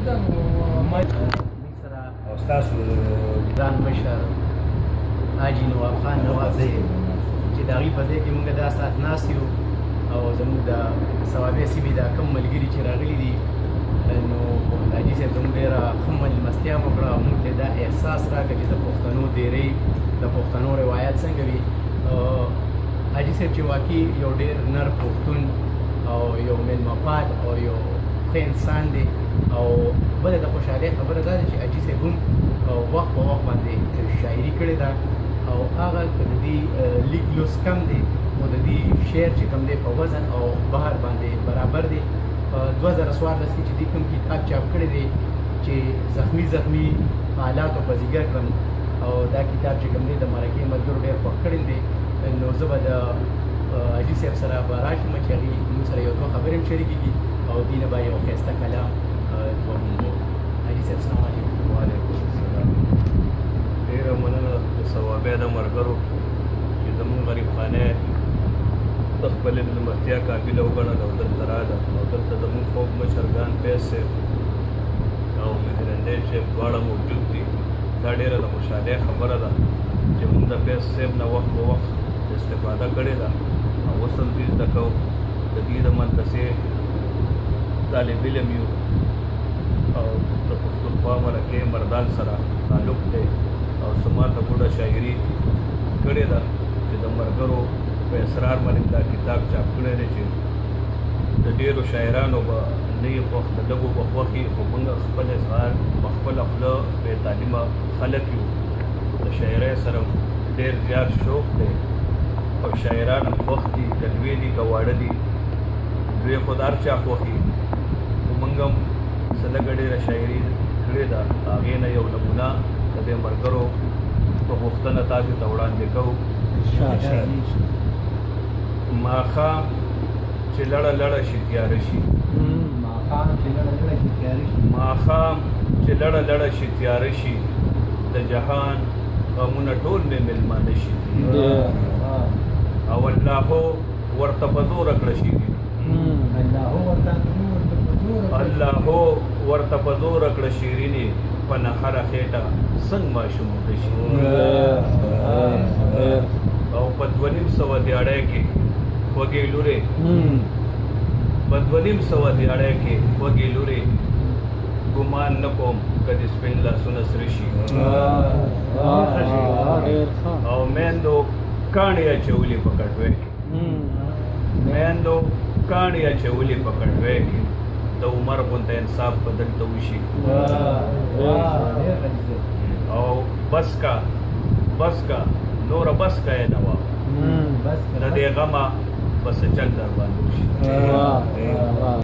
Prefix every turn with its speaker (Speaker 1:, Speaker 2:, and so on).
Speaker 1: ده. نو
Speaker 2: موږ سره
Speaker 3: او ستاسو
Speaker 2: ګران مشر حاجي نواب خان نواب صاحب چې د هغې په ځای کې موږ دا ساعت ناست یو، او زموږ د صوابۍ سیمې دا کم ملګري چې راغلي دي، نو حاجي صاحب زموږ ډېره ښه مېلمستیا مو کړه او موږ ته دا احساس راکړ چې د پښتنو دېرې، د پښتنو روایت څنګه وي. حاجي صاحب چې واقعي یو ډېر نر پښتون او یو مېلمه پال او یو ښه انسان دی. او بله د خوشحالۍ خبره دا ده چې حاجي صاحب هم وخت په وخت باندې شاعري کړې ده، او هغه که د دې لیک لوست کم دی، خو د دې شعر چې کوم دی په وزن او بحر باندې برابر دی. په 2014 کې چې دې کوم کتاب چاپ کړی دی چې زخمی زخمی حالاتو په ځیګر کړم، او دا کتاب چې کوم دی د مرکې ملګرو ډېر خوښ کړی دی. نو زه به د حاجي صاحب سره به راشم چې هغې موږ سره یو دوه خبرې هم شریکې کړي، او دې نه به یو ښایسته کلام دوه. حاجي صاحب، السلام علیکم.
Speaker 4: وعلیکم السلام. ډېره مننه د صوابۍ د ملګرو چې زمونږ غریب خانه د خپلې مېلمستیا قابله وګڼله او دلته راغله، او دلته زمونږ خوږ مشرګان فیض صاحب او مهرندی صاحب دواړه موجود دي. دا ډېره د خوشحالۍ خبره ده چې مونږ د فیض صاحب نه وخت په وخت استفاده کړې ده او اوس هم دوی زده کوو. د دوی د مدرسې طالب علم یو او د پښتونخوا مرکې مردان سره تعلق دی، او څه ماته ګوډه شاعري کړې ده چې د ملګرو په اصرار باندې دا کتاب چاپ کړی دی، چې د ډېرو شاعرانو به نه یې خوښ، د لږو به خوښ وي، خو موږ خپل اظهار په خپله خوله بې تعلیمه خلک یو. د شاعرۍ سره ډېر زیات شوق دی او شاعران هم خوښ دي، که لوی دي که واړه دي. لوی خو د هر چا خوښ وي، خو موږ هم څه لږه ډېره شاعري کړې ده. هغې نه یو نمونه د دې ملګرو په غوښتنه تاسې ته وړاندې کوو. ماښام چې لړه لړه شي تیاره شي،
Speaker 2: ماښام چې لړه لړه شي تیاره شي،
Speaker 4: ماښام چې لړه لړه شي تیاره شي، د جهان غمونه ټول مې مېلمانه شي، او الله ورته په زوره کړه شیریني،
Speaker 2: الله ورته
Speaker 4: الله ورته په زوره کړه شیریني، په نهره خېټه څنګه ماشوم وده شي. او په 250 دیاړۍ کې خوږې لورې، په 250 دیاړۍ کې خوږې لورې، ګمان نه کوم که دې سپین لاسونه سره شي. او میندو کاڼي اچولي په کټوۍ کې، میندو کاڼي اچولي په کټوۍ کې، د عمر غونته انصاف به دلته وشي. او بس کا، بس کا، نوره بس کا یې نواب، د دې غمه بس چل در باندې وشي.